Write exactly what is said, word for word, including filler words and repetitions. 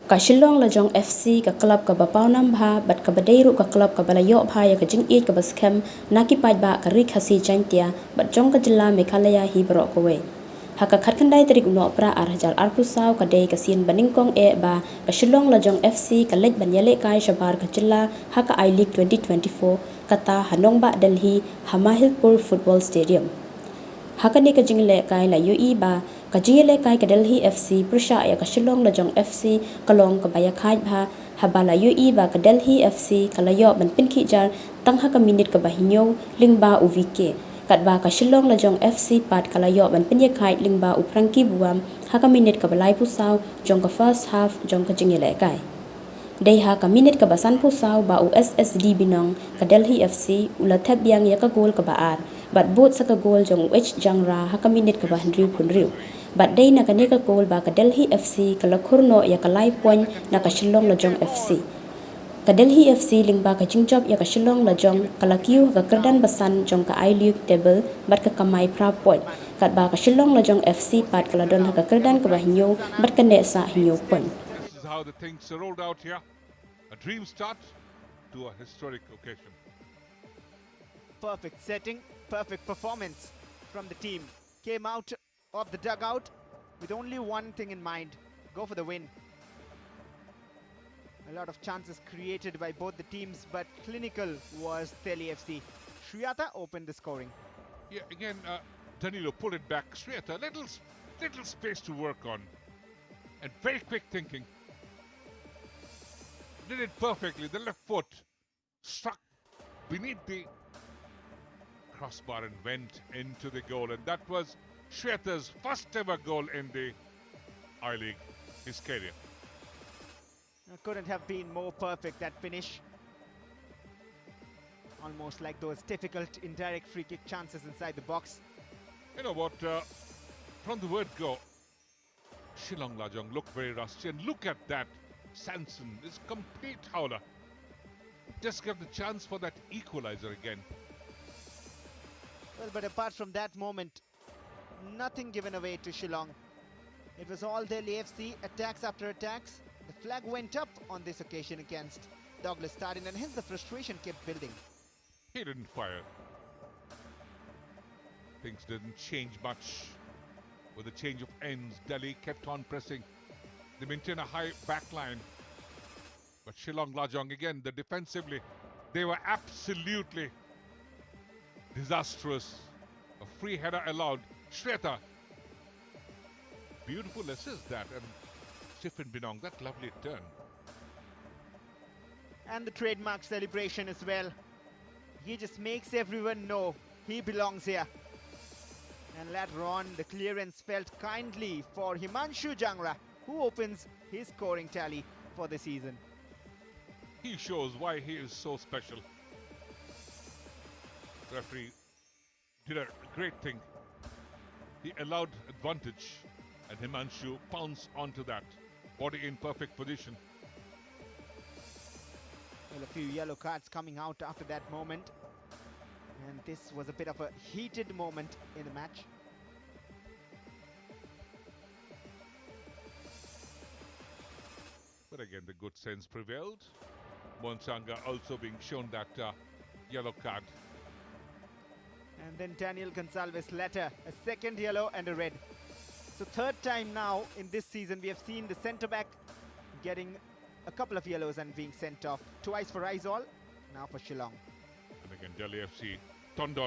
Ka Shillong Lajong F C, ka club kaba pawnam bha bad kaba dei ruh ka club kaba la ïoh bha ïa ka jingïeit kaba skhem na ki paidbah ka Ri Khasi Jaiñtia bad jong ka jylla Meghalaya hi baroh kawei. Ha ka khatkhyndai tarik u Nohprah ar hajar arphew saw ka dei ka sien ba nyngkong eh ba ka Shillong Lajong F C ka leit ban ïalehkai shabar ka jylla ha ka I-League twenty twenty-four, kata ha nongbah Delhi, ha Mahilpur Football Stadium. Ha kane ka jingïalehkai la ïohi ba ka jingïalehkai ka Delhi F C pyrshah ïa ka Shillong Lajong F C ka long kaba ïakhaid bha, haba la ïohi ba ka Delhi F C ka la ïoh ban pynkhih jar tang ha ka minit kaba hynñiew lyngba u V K, katba ka Shillong Lajong F C pat ka la ïoh ban pynïakhaid lyngba u Frankie Buam ha ka minit kaba laiphew saw jong ka first half jong ka jingïalehkai. Dei ha ka minit kaba sanphew saw ba u S S D Binong ka Delhi F C u la thep biang ïa ka gol kaba ar bad bud sa ka gol jong u H Jangra ha ka minit kaba hynriew phew hynriew. Bad dei na kane ka gol ba ka Delhi F C ka la khur noh ïa ka lai point na ka Shillong Lajong F C. Ka Delhi F C lyngba ka jingjop ïa ka Shillong Lajong ka la kiew ha ka kyrdan ba san jong ka I-League table bad ka kamai phra point, katba ka Shillong Lajong F C pat ka la don ha ka kyrdan kaba hynñiew bad ka neh sah hynñiew point. This is how the things rolled out here. A dream start to a historic occasion. Perfect setting, perfect performance from the team. Came out of the dugout with only one thing in mind, go for the win. A lot of chances created by both the teams, but clinical was Delhi F C. Shweta opened the scoring. Yeah, again, uh, Danilo pulled it back. Shweta, little, little space to work on. And very quick thinking. Did it perfectly. The left foot struck beneath the crossbar and went into the goal. And that was Shweta's first ever goal in the I-League, his career. It couldn't have been more perfect, that finish. Almost like those difficult indirect free kick chances inside the box. You know what? Uh, from the word go, Shillong Lajong look very rusty. And look at that. Sanson is complete howler. Just get the chance for that equalizer again. Well, but apart from that moment, nothing given away to Shillong. It was all Delhi F C, attacks after attacks. The flag went up on this occasion against Douglas Tardine, and hence the frustration kept building. He didn't fire. Things didn't change much. With the change of ends, Delhi kept on pressing. They maintain a high back line. But Shillong Lajong again, the defensively, they were absolutely disastrous. A free header allowed. Shweta. Beautiful assist that. And Stephen Binong, that lovely turn. And the trademark celebration as well. He just makes everyone know he belongs here. And later on, the clearance felt kindly for Himanshu Jangra, who opens his scoring tally for the season. He shows why he is so special. Referee did a great thing. He allowed advantage, and Himanshu pounced onto that. Body in perfect position. Well, a few yellow cards coming out after that moment. And this was a bit of a heated moment in the match. But again, the good sense prevailed. Monsanga also being shown that uh, yellow card. And then Daniel Gonsalves later, a second yellow and a red. So third time now in this season we have seen the centre back getting a couple of yellows and being sent off. Twice for Aizawl, now for Shillong. And again, Delhi F C turned on.